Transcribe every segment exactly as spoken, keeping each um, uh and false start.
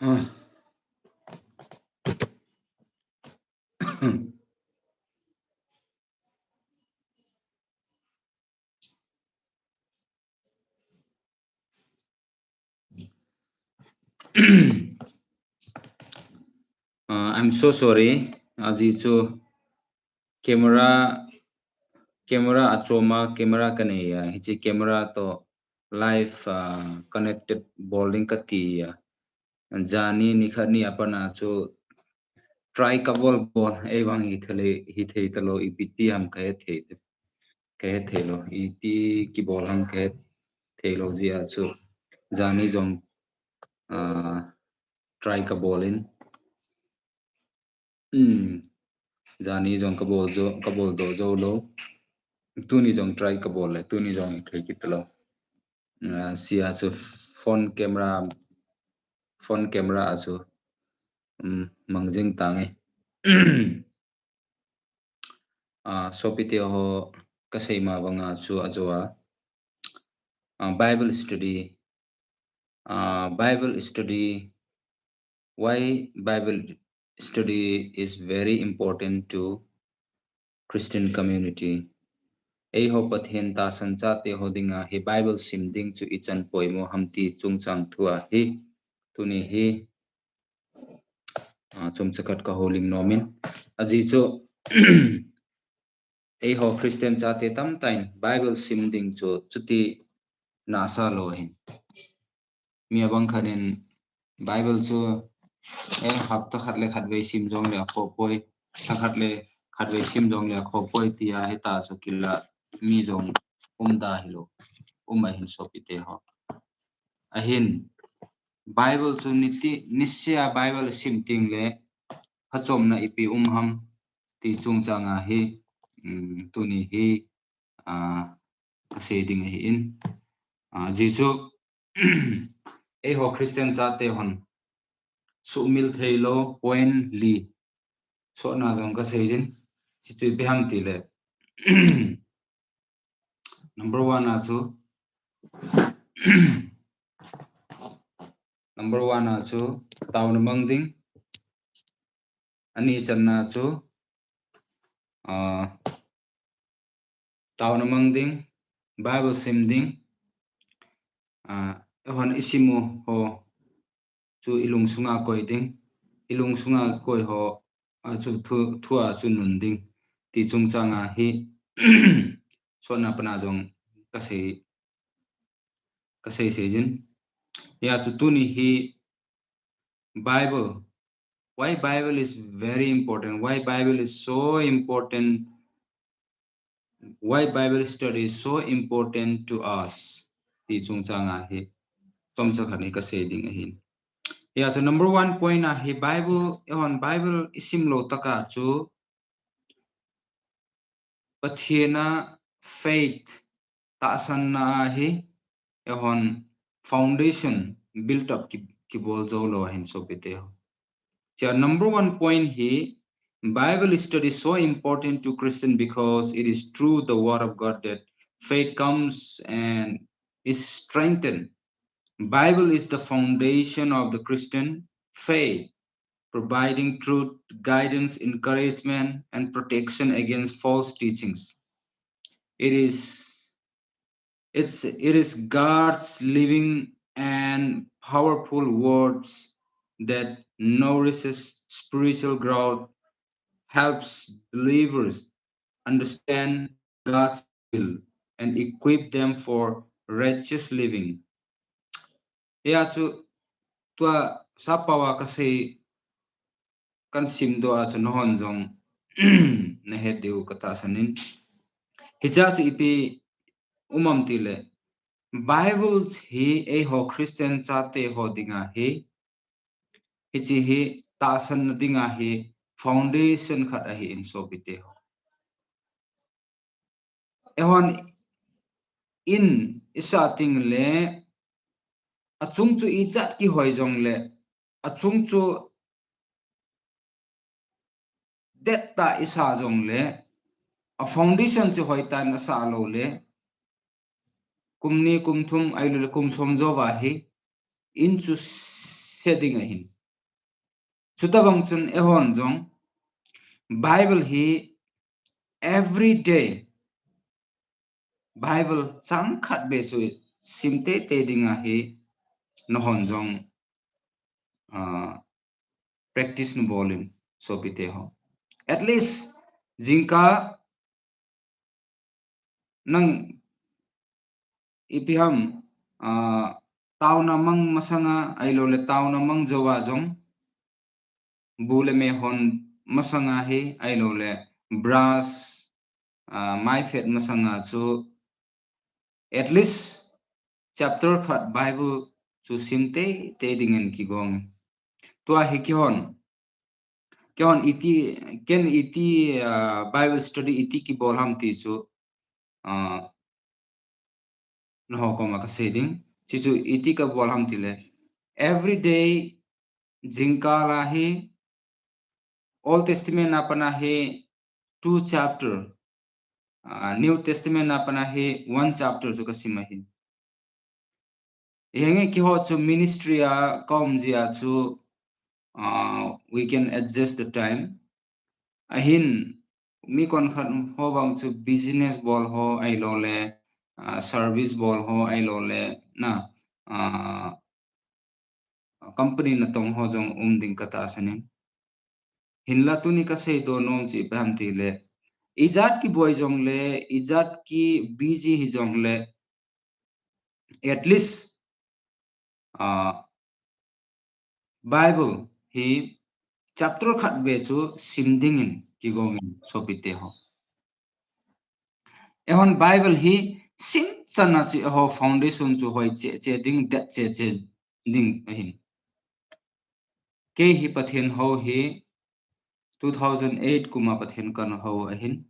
Ah. Uh, I'm so sorry. Ajeh chu camera, camera achom a, camera kanei a, hiche camera toh live, uh, connected bol ding kati a. Jani nikhat ni apat a chu try kabol bol, eivang hithei, hithei talou, ipi ti ham kahe thei, kahe thei lou, iti kibol ham kahe thei lou jeh a chu jani jong, ah, try kabol in. Hmm. Jani jong kabol jo, kabol doh jou lou. Tuni jong try kabol le, tuni jong hithei kit talou. Ah, sia chu phone camera, phone camera a chu, um, mang jing tange. Ah, sopite ho, kasei ma banga chu ajo a, ah, Bible study, ah, Bible study, why Bible study is very important to Christian community. Eiho Pathen tahsan chate ho dinga hi Bible sim ding chu ichan poimo ham ti chungchang thu ahi. Tuni hi, ah, chomcha khat kahoulim nom in. Ajeh chu, eiho Christian chate tamtah in Bible sim ding chu chuti nasa lou ahin. Mi abang khat in Bible chu, eh, hapta khat le khat vei sim jong le akhoh poi, lha khat le khat vei sim jong le akhoh poi tia hita chu kila mi jong um da hilou, um ahin sopite ho. Ahin, Bible chu niti, nisea Bible sim teng le, phachomna ipi um ham ti chungchang a hi, um, tuni hi, ah, kasei ding ahin. Ah, ajeh chu, eiho Christian chate hon sumil thei lou point li sotna jong kasei jin, chuti ipi ham tile. Number one a chu, number one a chu, taona mang ding. Ani channa chu, ah, taona mang ding, Bible sim ding, ah, eihon isim u ho chu ilung sunga koi ding, ilung sunga koi ho a chu thu, thu a chu nun ding, ti chungchang a hi, sotna pana jong kasei, kasei sei jin. Hia chu tuni hi Bible, why Bible is very important, why Bible is so important, why Bible study is so important to us, ti chungchang a hi, chomcha khat hi kasei ding ahin. Hia chu number one point a hi Bible, eihon Bible isim lou tah a chu, Pathen a faith tahsanna a hi, eihon foundation build up ki, kibol jou lou ahin sopite ho. Chia number one point hi, Bible study is so important to Christian because it is through the word of God that faith comes and is strengthened. Bible is the foundation of the Christian faith, providing truth, guidance, encouragement, and protection against false teachings. It is, it's, it is God's living and powerful words that nourishes spiritual growth, helps believers understand God's will, and equip them for righteous living. Hia chu tua sappao a kasei, kahin simdoh a chu nahon jong nahet diu katahsan in. Hichea chu ipi um am tile, Bible hi eiho Christian chate ho dinga hi, hiche hi tahsanna dinga hi foundation khat ahin sopite ho. Eihon in isah teng le, achung chu ijat kihoi jongle, achung chu dettah isah jongle, a foundation chu hoitah in asah loule, kum ni, kum thum, ahiloule kum som jouva hi, in chu se ding ahin. Chutobang chun eihon jong Bible hi every day Bible chang khat beh chu sim teitei ding ahi, nahon jong, ah, practice nabol in, sopite ho. At least, jingkah nang ipi ham, ah, taona mang masanga, ahilouleh taona mang jouva jong, bu le me hon masanga hi, ahilouleh brush, ah, mai phet masanga chu, at least chapter khat Bible chu sim teitei dingin kigong. Tua hi keihon, keihon iti, ken iti, ah, Bible study iti kibol ham ti chu, ah, naho koma kasei ding. Chuchu iti kabol ham tile, every day jingkah a hi, Old Testament a pat a hi two chapter, ah, New Testament a pat a hi one chapter chu kasim ahi. Henge keiho chu ministry a kaum jeh a chu, ah, we can adjust the time. Ahin, mi konkhat ho vang chu business bol ho ahilouleh, ah, service bol ho ahilouleh, na, ah, company natong ho jong um ding katahsan in. Hinla tuni kasei donom chu ipi ham tile, ijat kiboi jongle, ijat ki busy hijongle, at least, ah, Bible hi chapter khat beh chu sim dingin kigong in, sopite ho. Eihon Bible hi sim chan a chu eiho foundation chu hoi cheh cheh ding, det cheh cheh ding ahin. Kei hi Pathen hou hi two thousand eight kum a Pathen kahin hou ahin.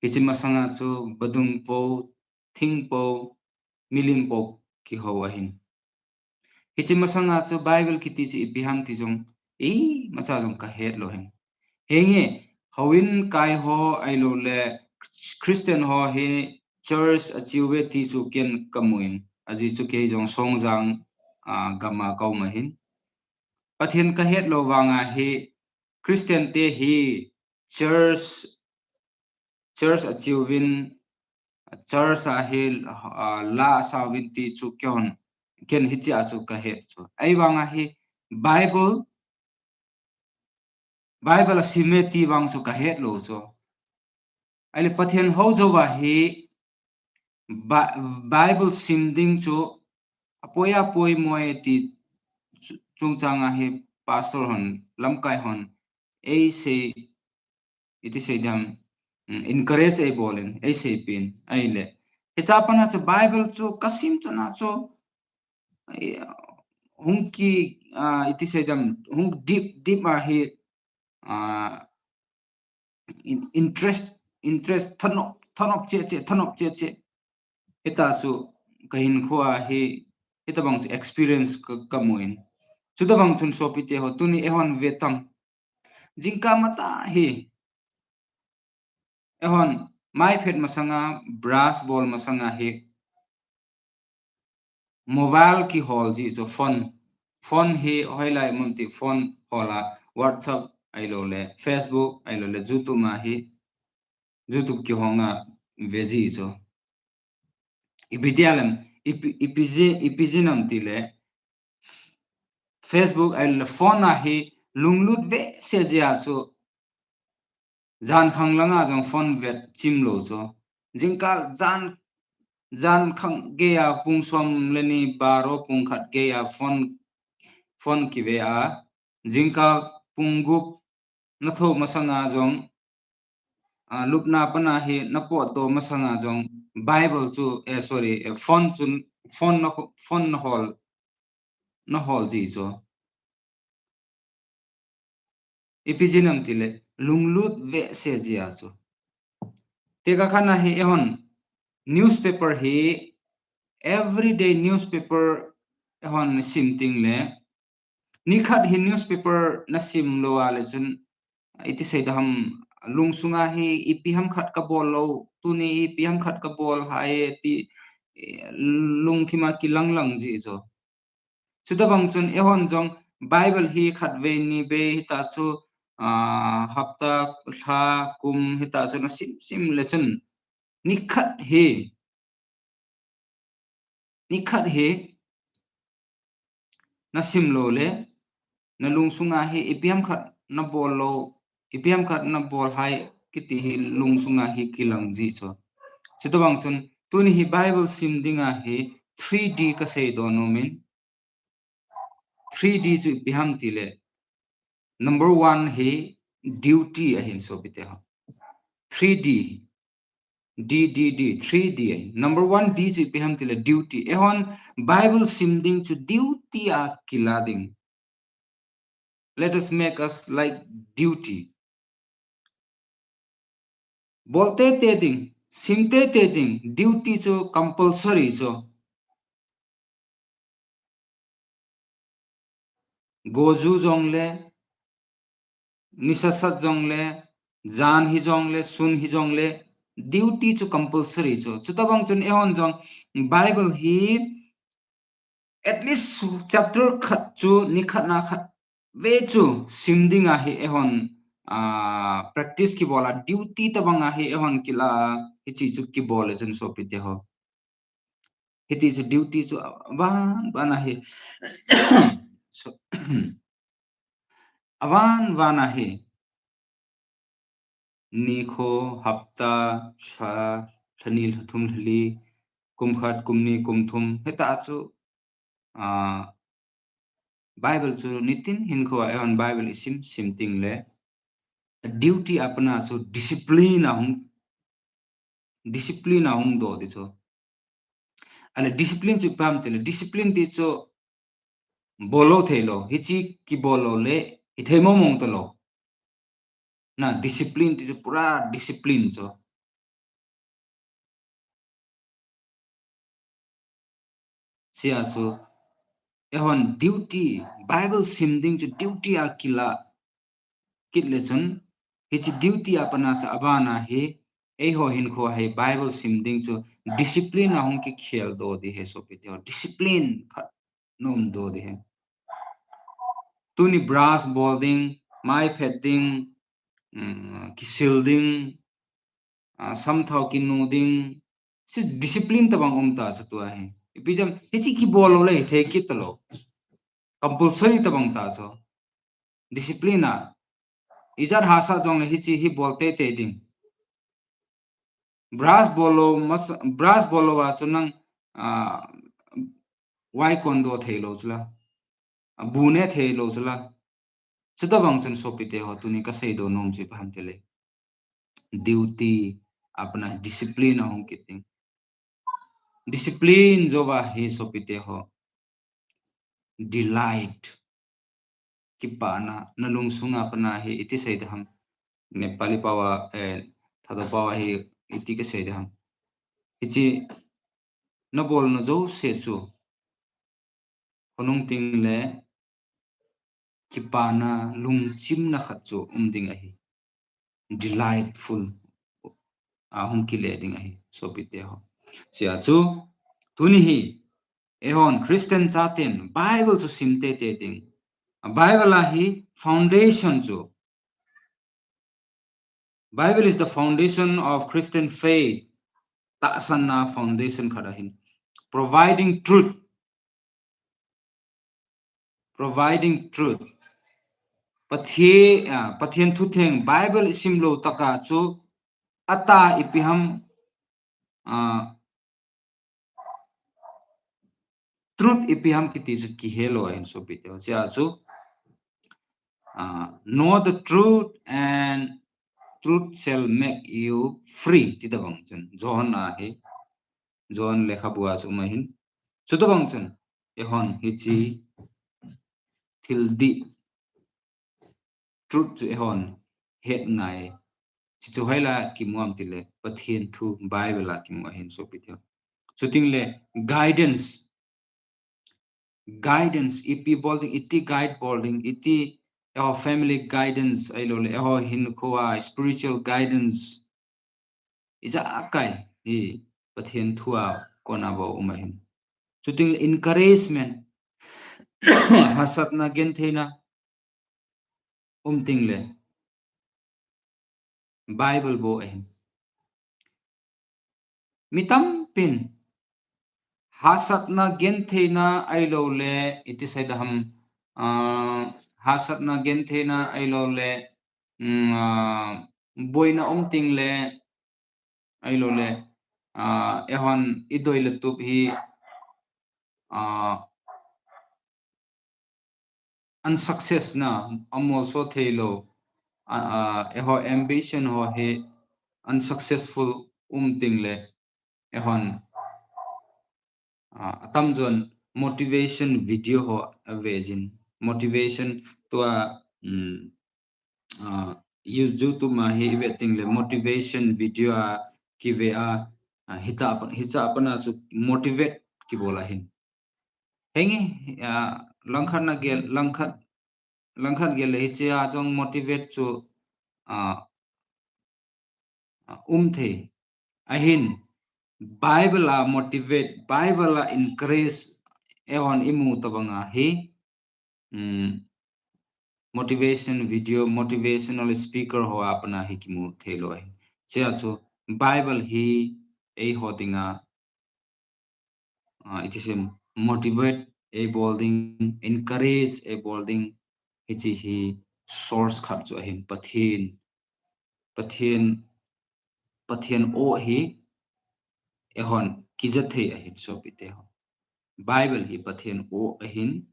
Hiche masanga chu vadung po, thing po, milim po kihou ahin. Hiche masanga chu Bible kiti chu ipi ham ti jong imacha jong kahet lou ahin. Henge, houin kai ho ahilouleh Christian ho hi church ache uve ti chu ken kamu in, ajeh chu kei jong Songjang, ah, gam a kaum ahin. Pathen kahet lou vang a hi Christian te hi church, church ache uvin, church a hi, ah, la asa uvin ti chu keihon, ken hiche a chu kahet chu. Ahivang a hi Bible, Bible asim e ti vang chu kahet lou chu. Ahile Pathen hou jouva hi Bi-, Bible sim ding chu apoi apoi mo e ti chu-, chungchang a hi pastor hon, lamkai hon, eisei, iti sei ding ham, mm, encourage eibol in, eisei pin, ahile. Hiche a pat a chu Bible chu kasim chan a chu, ai, hung ki, ah, iti sei ding ham, hung deep, deep a hi, ah, in-, interest, interest thanop, thanop cheh cheh, thanop cheh cheh. Hita chu kahinkho a hi, hitabang chu experience ka, kamu in. Chutabang chun sopite ho, tuni eihon ve tang. Jingkah matah hi, eihon mai phet masanga, brush bol masanga hi, mobile kihol ji chu, phone. Phone hi hoilai mun ti phone hol a, WhatsApp ahilouleh, Facebook ahilouleh, YouTube a hi, YouTube kihong a ve ji chu. Ipi ti a lem, ipi, ipi ji, ipi ji nam tile, Facebook ahilouleh phone a hi lunglut ve se ji a chu, jan khang langa jong phone vet chim lou chu. Jingkah jan, jan khang gei a pung som le ni baro pung khat gei a phone, phone kive a. Jingkah pung gup natho masanga jong, ah, lupna pat a hi napot to masanga jong Bible chu, eh, sorry, eh, phone chu, phone na, phone nahol, nahol ji chu. Ipi ji nam tile, lunglut ve se ji a chu. Tekah khat a hi eihon newspaper hi, everyday newspaper eihon sim ting le, nikhat hi newspaper nasim lou a le chun, iti sei ding ham, lungsunga hi ipi ham khat kabol lou, tuni ipi ham khat kabol hai ti, eh, lungthima kilang lang ji chu. Chutabang chun eihon jong Bible hi khat vei ni vei hita chu, ah, hapta, lha, kum hita chu na sim sim le chun, nikhat hi, nikhat hi na sim lou le, na lungsunga hi ipi ham khat na bol lou, ipi ham khat na bol hai kiti hi lungsunga hi kilang ji chu. Chutobang chun, tuni hi Bible sim dinga hi three D ka seidoh nom in, three D chu ipi ham tile, number one hi duty ahin sopite ho. Three D, D, D, D, three D ahin. Number one D chu ipi ham tile duty. Eihon Bible sim ding chu duty a kila ding. Let us make us like duty. Bol teitei ding, sim teitei ding, duty chu compulsory chu. Goju jongle, nisa sat jongle, jan hijongle, sun hijongle, duty chu compulsory chu. Chutobang chun eihon jong Bible hi at least chapter khat chu nikhat na khat vei chu sim dinga hi eihon, ah, practice kibol a, duty tobanga hi eihon kila, hiche chu kibol le chun sopite ho. Hiti chu duty chu avan van ahi. So, avan van ahi. Nikho, hapta, lha, lhani, lhathum, lhali, kum khat, kum ni, kum thum, hita chu, ah, Bible chu nitin hinkho a eihon Bible isim sim ting le, duty a pana chu discipline ahung, discipline ahung doh di chu. Ale discipline chu ipi ham tile, discipline ti chu bol lou thei lou, hiche kibol lou le ithei mong mong talou. Na discipline ti chu pura discipline chu. Sia chu, eihon duty, Bible sim ding chu duty a kila kit le chun, hiche duty a pana chu abana hi, eiho hinkho hi Bible sim ding chu discipline ahung kikhel doh di hi sopite ho. Discipline khat nom doh di hi. Tuni brush bol ding, mai phet ding, um, kisil ding, ah, samthao kinu ding, hiche discipline tobang um ta chu tua hi. Ipi jam, hiche kibol lou le hithei kit talou. Compulsory tobang ta chu. Discipline a. Ijat hahsa jongle hiche hi bol teitei ding. Brush bol lou, mas-, brush bol lou a chu nang, ah, vai kon doh thei lou chu la. A bu ne thei lou chu la. Chutobang chun sopite ho, tuni ka seidoh nom chu ipi ham tile, duty a pana discipline ahung kit ding. Discipline jouva hi sopite ho, delight, kipana, na lungsunga pana hi iti sei ding ham. Nepali pao a, eh, Thadou pao a hi iti ka sei ding ham. Hiche na bolna jouse chu, khonung ting le kipana, lungchimna khat chu um ding ahi. Delightful ahung kile ding ahi, sopite ho. Sia chu, tuni hi, eihon Christian chaten Bible chu sim teitei ding. A Bible a hi foundation chu, Bible is the foundation of Christian faith. Tahsanna foundation khat ahin. Providing truth. Providing truth. Pathen, ah, Pathen thutheng Bible isim lou tah a chu ata ipi ham, ah, truth ipi ham kiti chu kihe lou ahin sopite ho. Sia chu, ah, know the truth and truth shall make you free. Ti tobang chun. John a hi. John lekhabu a chu um ahin. Chutobang chun. Eihon hiche thil dih. Truth chu eihon het ngai. Hiche chu hoilai a kimu ham tile, Pathen thu Bible a kimu ahin sopite ho. Chuting le guidance. Guidance, ipi bol ding, iti guide bol ding, iti eiho family guidance, ahilou le eiho hinkho a spiritual guidance. Ijakai hi Pathen thu a kona bou um ahin. Chuting le encouragement. Hahsatna gentheina um ting le Bible bou ahin. Mi tampin hahsatna gentheina ahilou le, iti sei ding ham, ah, hahsatna gentheina ahilou le, mm, ah, boina um ting le, ahilou le, ah, eihon idei le tup hi, ah, unsuccess na, amolso theilou, ah, ah, eiho ambition ho hi unsuccessful um ting le, eihon, ah, atamjon motivation video ho ave jin, motivation tua, um, ah, YouTube ma hi ive ting le motivation video a kive a, ah, hicha pa, hicha pana chu motivate kibol ahin. Henge, ah, langkhat na gel, langkhat, langkhat gel le hiche a jong motivate chu, ah, ah, um thei. Ahin, Bible a motivate, Bible a encourage, eihon imu tabang a hi, um, motivation video, motivational speaker ho a pana hi kimu theilou ahi. Chea chu Bible hi eiho dinga, ah, iti sei, motivate eibol ding, encourage eibol ding, hiche hi source khat chu ahin, Pathen, Pathen, Pathen o hi eihon kija thei ahin sopite ho. Bible hi Pathen o ahin,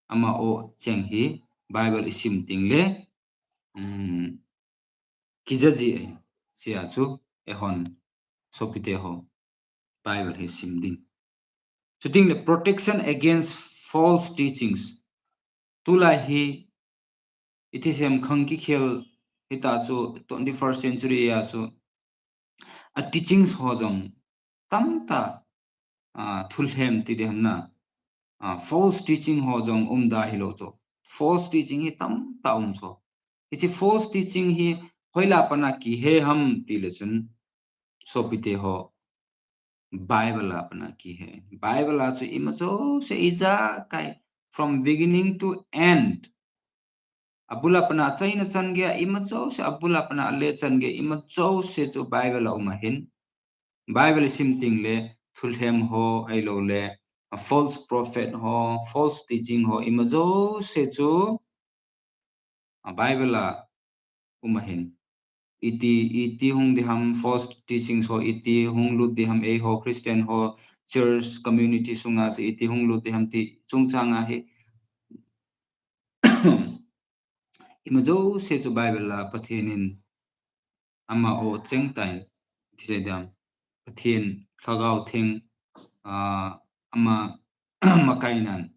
ama o cheng hi Bible isim ting le, um, kija ji ahin. Chea chu eihon sopite ho Bible hi sim ding. Chuting le protection against false teachings. Tulai hi iti sei ham khang kikhel hita chu twenty-first century a chu a teachings ho jong tamtah, ah, thulhem ti ding ham na, ah, false teaching ho jong um da hilou chu. False teaching hi tamtah um chu. Hiche false teaching hi hoilai a pana kihe ham ti le chun sopite ho Bible a pana kihe. Bible a chu ima jouse ijakai from beginning to end. Abul a pana achaina chan gei a ima jouse, abul a pana ale chan gei a ima jouse chu Bible a um ahin. Bible isim ting le thulhem ho ahilou le, a false prophet ho, false teaching ho ima jouse chu a Bible a um ahin. Iti, iti hung ding ham false teachings ho, iti hung lut ding ham eiho Christian ho church community sunga chu iti hung lut ding ham ti chungchang a hi ima jouse chu Bible a Pathen in ama o cheng tan, iti sei ding ham, Pathen Lhagao Theng, ah, ama, ama kainan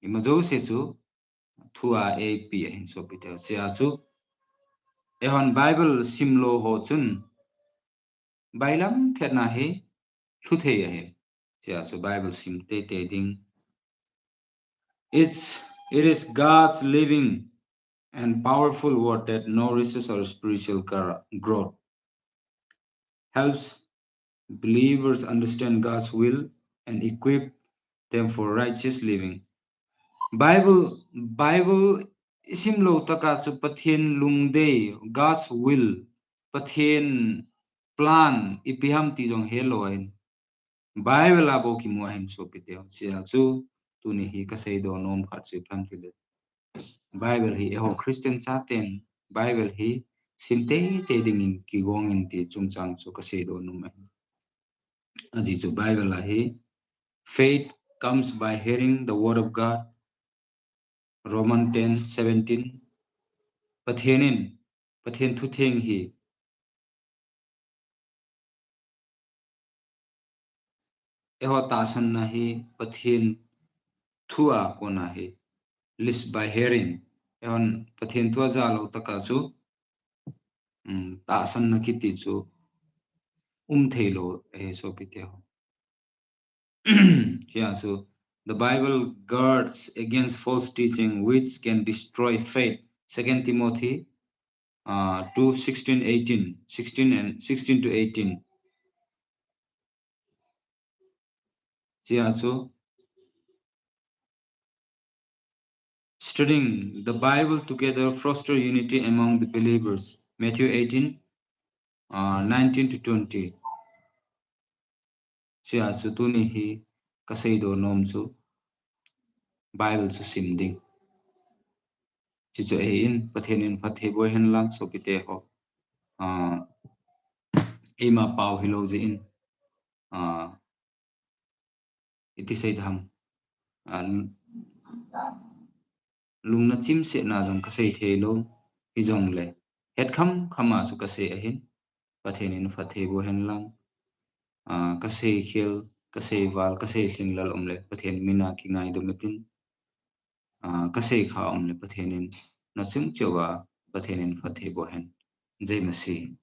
ima jouse chu thu a eipe ahin sopite ho. Chea chu eihon Bible simlou ho chun bailam thetna hi lhu thei ahin. Chea chu Bible sim teitei ding. It's, it is God's living and powerful word that nourishes our spiritual gr-, growth, helps believers understand God's will and equip them for righteous living. Bible, Bible isim lou tah a chu Pathen lungdei, God's will, Pathen plan ipi ham ti jong helou ahin. Bible a bou kimu ahin sopite ho. Chea chu tuni hi kaseidoh nom khat chu ipi ham tile, Bible hi eiho Christian chaten Bible hi sim teitei dingin kigong in ti chungchang chu kaseidoh nom ahin. Ajeh chu Bible a hi, "Faith comes by hearing the word of God." Roman ten seventeen. Pathen in, Pathen thutheng hi, eiho tahsanna hi Pathen thu a kona hi, list by hearing. Eihon Pathen thu a jalou tah a chu, um, tahsanna kiti chu um theilou ahi sopite ho. Chea chu, "The Bible guards against false teaching which can destroy faith." Second Timothy, uh, two sixteen, eighteen, sixteen and sixteen to eighteen. Chea chu, Studying the Bible together foster unity among the believers. Matthew eighteen, uh, nineteen to twenty. Sia chu tuni hi kasei do nom chu Bible chu sim ding. Chi chu ahin, Pathen in phatthei boh hen lang sopite ho. Ah, eima pau hilou jeh in, ah, iti sei dam, ah, lungna chimsetna jong kasei thei lou, hijongle het kham kham a chu kasei ahin, Pathen in phatthei boh hen lang, ah, kasei khel, kasei val, kasei lhinglel um le Pathen mina kingaidam utin, ah, kasei kha um le Pathen in nachung cheh uva Pathen in phatthei boh hen. Jai Masih.